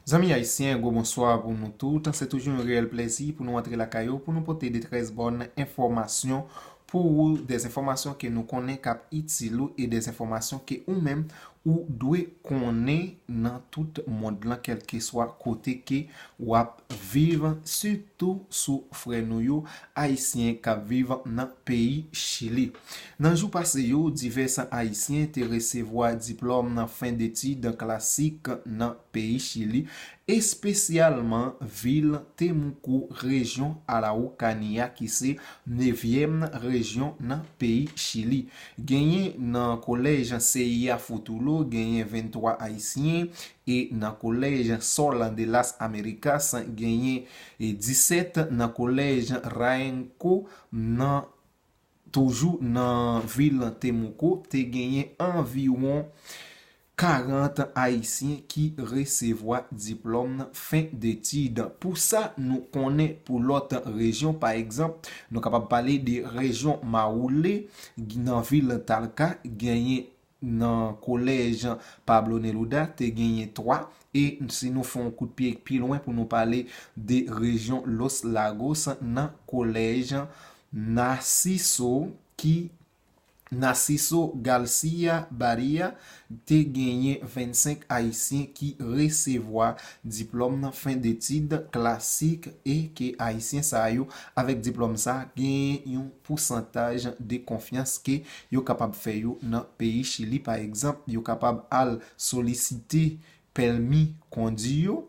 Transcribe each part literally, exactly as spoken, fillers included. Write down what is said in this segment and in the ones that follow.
Zanmi ayisyen, gwo bonswa pou nou tout. Se toujou yon reyèl plèzi pou nou antre lakay ou, pou nou pote de trè bòn enfòmasyon pou ou, de enfòmasyon ke nou konnen k ap itil ou e de enfòmasyon ke ou menm ou dwe konnen nan tout mond lan, kèlkeswa kote ke w ap viv, sitou sou frè nou yo ayisyen k ap viv nan peyi Chili. Nan jou pase yo, divès ayisyen te resevwa diplòm nan fen detid klasik nan peyi Chili, espesyalman vil Temuco, rejyon Araucania, ki se nevyèm rejyon nan peyi Chili. Genyen nan kolèj C I A Futuro, genyen venntwa ayisyen, e nan kolèj Sol de las Américas, genyen e disèt, nan kolèj Raenco, nan toujou nan vil Temuco, te genyen anviwon karant ayisyen ki resevwa diplòm fen detid. Pou sa, nou konnen pou lòt rejyon, pa egzanp, nou kapab pale de rejyon Maule, nan vil Talca, genyen nan kolèj Pablo Neruda, te genyen twa. E si nou fè yon kout pye pi lwen pou nou pale de rejyon Los Lagos, nan kolèj Narciso, ki Narciso Garcia Baria, te genyen vennsenk ayisyen ki resevwa diplòm nan fen detid klasik, e ke ayisyen sa yo, avèk diplòm sa, genyen yon pousantaj de konfyans ke yo kapab fè yo nan peyi Chili. Pa egzanp, yo kapab al solisite pèmi kondi yo.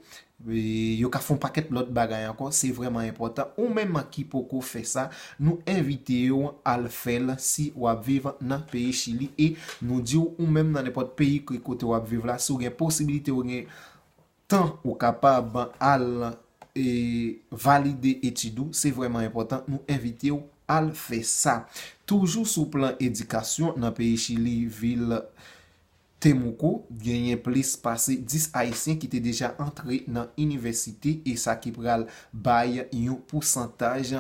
E yo ka fè yon pakèt lòt bagay ankò. Se vrèman enpòtan. Ou menm ki poko fè sa, nou envite w al fè l si w ap viv nan peyi Chili. E nou di w, ou menm nan nenpòt peyi ki kote w ap viv la, si w gen posibilite, ou gen tan, ou kapab al e valide etid ou, se vrèman enpòtan. Nou envite w al fè sa. Toujou sou plan edikasyon, nan peyi Chili, vil Temuco, genyen plis pase dis ayisyen ki te deja antre nan inivèsite, e sa ki pral bay yon pousantaj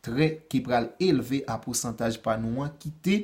trè, ki pral elve a pousantaj pa nou an, ki te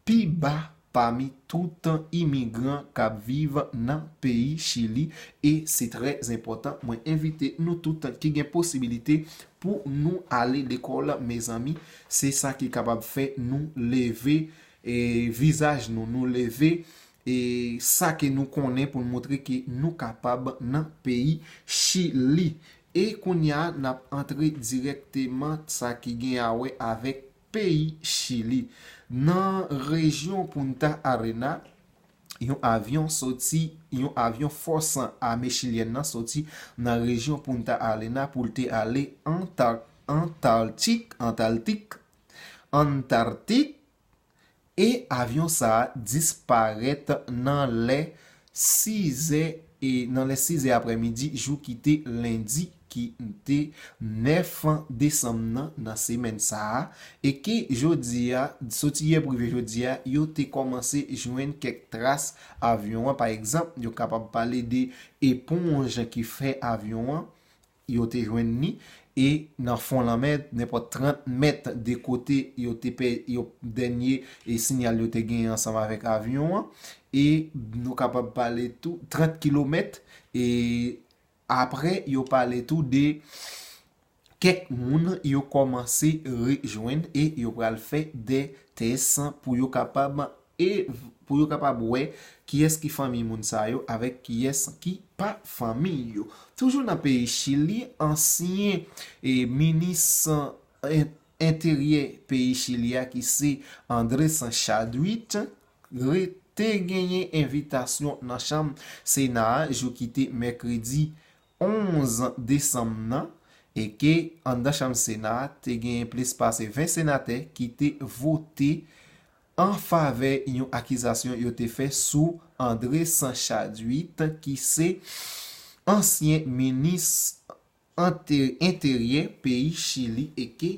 pi ba pami tout imigran k ap viv nan peyi Chili. E se trè enpòtan. Mwen envite nou tout ki gen posibilite pou nou ale lekòl, mezanmi. Se sa ki kapab fè nou leve e vizaj nou, nou leve e sa ke nou konnen, pou n montre ke nou kapab nan peyi Chili. E kounye a, n ap antre dirèkteman sa ki gen a wè avèk peyi Chili. Nan rejyon Punta Arena, yon avyon soti, yon avyon fòs ame chilyèn nan soti nan rejyon Punta Arena pou l te ale Antar-, Antarktik, Antarktik, Antarktik, e avyon sa a disparèt nan lè sizè, e nan lè sizè aprèmidi, jou ki te lendi, ki te nèf desanm nan, nan semèn sa a, e ke jodi a, soti yè pou rive jodi a, yo te kòmanse jwenn kèk tras avyon an. Pa egzanp, yo kapab pale de eponj ki fè avyon an, yo te jwenn ni, e nan fon lanmè, nenpòt trant mèt de kote yo te pè-, yo, dènye e sinyal yo te genyen ansanm avèk avyon an, e nou kapab pale tou trant kilomèt, e apre yo pale tou de kèk moun yo kòmanse rejwenn e yo pral fè de tès pou yo kapab e pou yo kapab wè kiyès ki fanmi moun sa yo avèk kiyès ki pa fanmi yo. Toujou nan peyi Chili, ansyen e minis en-, enteryè peyi Chili a, ki se Andrés Chadwick, re-, te genyen envitasyon nan chanm Sena a jou ki te mèkredi onz desanm nan, e ke anndan chanm Sena a te genyen plis pase ven senatè ki te vote an favè yon akizasyon yo te fè sou Andrés Chadwick, ki se ansyen minis ante-, enteryè peyi Chili, e ke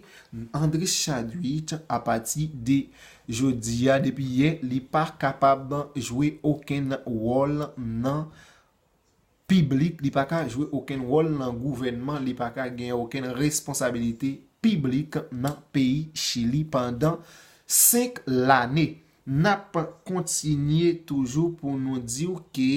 Andrés Chadwick, apati de jodi a, depi yè, li pa kapab jwe okenn wòl nan piblik, li pa ka jwe okenn wòl nan gouvènman, li pa ka gen okenn responsabilite piblik nan peyi Chili pandan senk lane. N ap kontinye toujou pou nou di w ke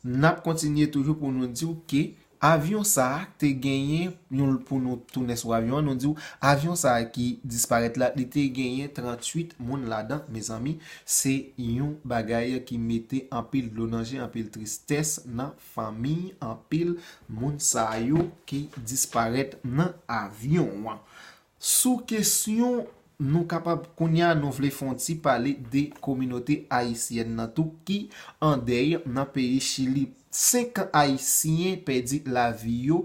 N ap kontinye toujou pou nou di w ke avyon sa a te genyen, yon, pou nou tounen sou avyon an, nou di w avyon sa a ki disparèt la, li te genyen tranntuit moun ladan, mezanmi. Se yon bagay ki mete anpil dlo nan je, anpil tristès nan fanmi anpil moun sa yo ki disparèt nan avyon an. Sou kesyon, nou kapab, kounye a, nou vle fè yon ti pale de kominote ayisyèn nan tou ki an dèy nan peyi Chili. Senk Ayisyen pèdi lavi yo,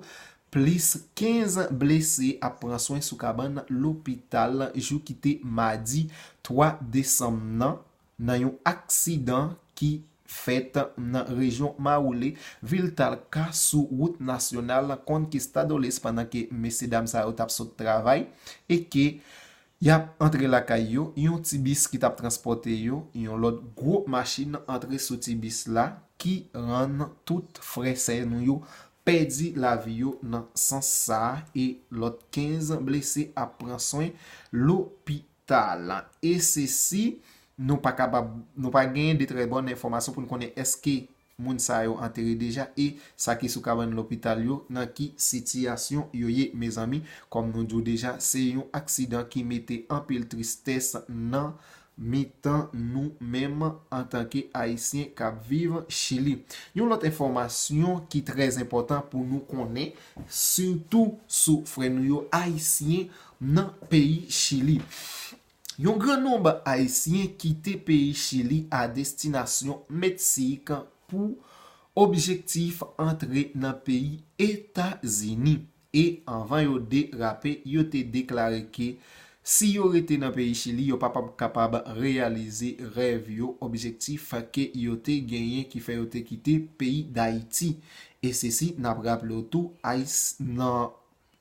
plis kenz blese ap pran swen sou kabann lopital jou ki te madi twa desanm nan, nan yon aksidan ki fèt nan rejyon Maule, vil Talca, sou wout nasyonal Conquistadores, pandan ke mesye dam sa yo t ap sot travay e ke y ap antre lakay yo, yon ti bis ki t ap transpòte yo, yon lòt gwo machin antre sou ti bis la, ki rann tout frè sè nou yo pèdi lavi yo nan sans sa a, e lòt kenz blese ap pran swen lopital. E se si nou pa kapab, nou pa genyen de trè bòn enfòmasyon pou n konnen èske moun sa yo antere deja e sa ki sou kabann lopital yo, nan ki sitiyasyon yo ye, mezanmi. Kòm nou di w deja, se yon aksidan ki mete anpil tristès nan mitan nou menm antanke Ayisyen k ap viv Chili. Yon lòt enfòmasyon ki trè enpòtan pou nou konnen, sitou sou frè nou yo Ayisyen nan peyi Chili. Yon gran nonb Ayisyen kite peyi Chili a destinasyon Meksik pou objektif antre nan peyi Etazini. E anvan yo derape, yo te deklare ke si yo rete nan peyi Chili, yo pa p ap kapab reyalize rèv yo, objektif ke yo te genyen ki fè yo te kite peyi Dayiti. E sesi, n ap raple w tou, Ayis-, nan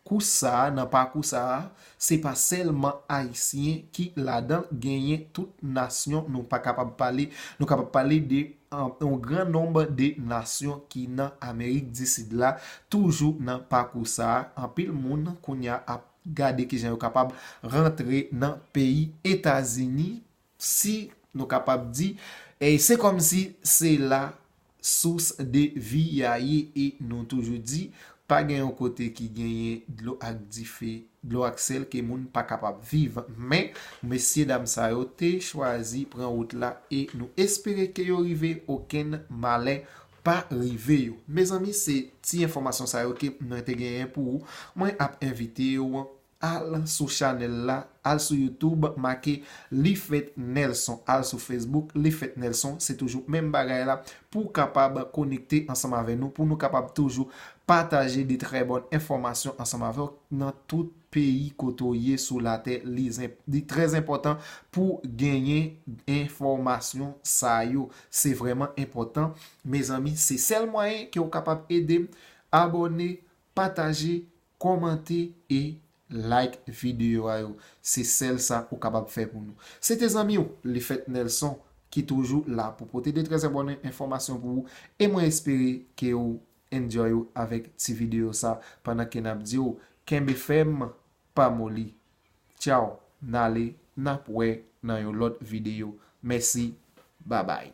kou sa a, nan pakou sa a, se pa sèlman Ayisyen ki ladan, genyen tout nasyon, nou pa kapab pale, nou kapab pale de, an, yon gran nonb de nasyon ki nan Amerik di Sid la, toujou nan pakou sa a. Anpil moun kounye a ap gade kijan yo kapab rantre nan peyi Etazini, si nou kapab di, e se kòmsi se la sous de vi a ye, e nou toujou di, pa gen yon kote ki genyen dlo ak dife, dlo ak sèl ke moun pa kapab viv. Men, mesye dam sa yo te chwazi pran wout la e nou espere ke yo rive, okenn malè pa rive yo. Mezanmi, se ti enfòmasyon sa yo ke mwen te genyen pou ou. Mwen ap envite w al sou chanèl la, al sou YouTube, make Lifèt Nelson, al sou Facebook, Lifèt Nelson, se toujou menm bagay la, pou w kapab konekte ansanm avè nou, pou nou kapab toujou pataje de trè bòn enfòmasyon ansanm avè w nan tout peyi kote w ye sou latè. Li zen-, li trè enpòtan pou genyen enfòmasyon sa yo. Se vrèman enpòtan, mezanmi. Se sèl mwayen ke w kapab ede m. Abòne, pataje, kòmante e like videyo a yo. Se sèl sa ou kapab fè pou nou. Se te zanmi w, Lifèt Nelson, ki toujou la pou pote de trè bòn enfòmasyon pou ou. E mwen espere ke w enjoy ou avèk ti videyo sa, pandan ke n ap di w, kenbe fèm, pa moli. Tchaw, n ale, n ap wè nan yon lòt videyo. Mèsi, babay.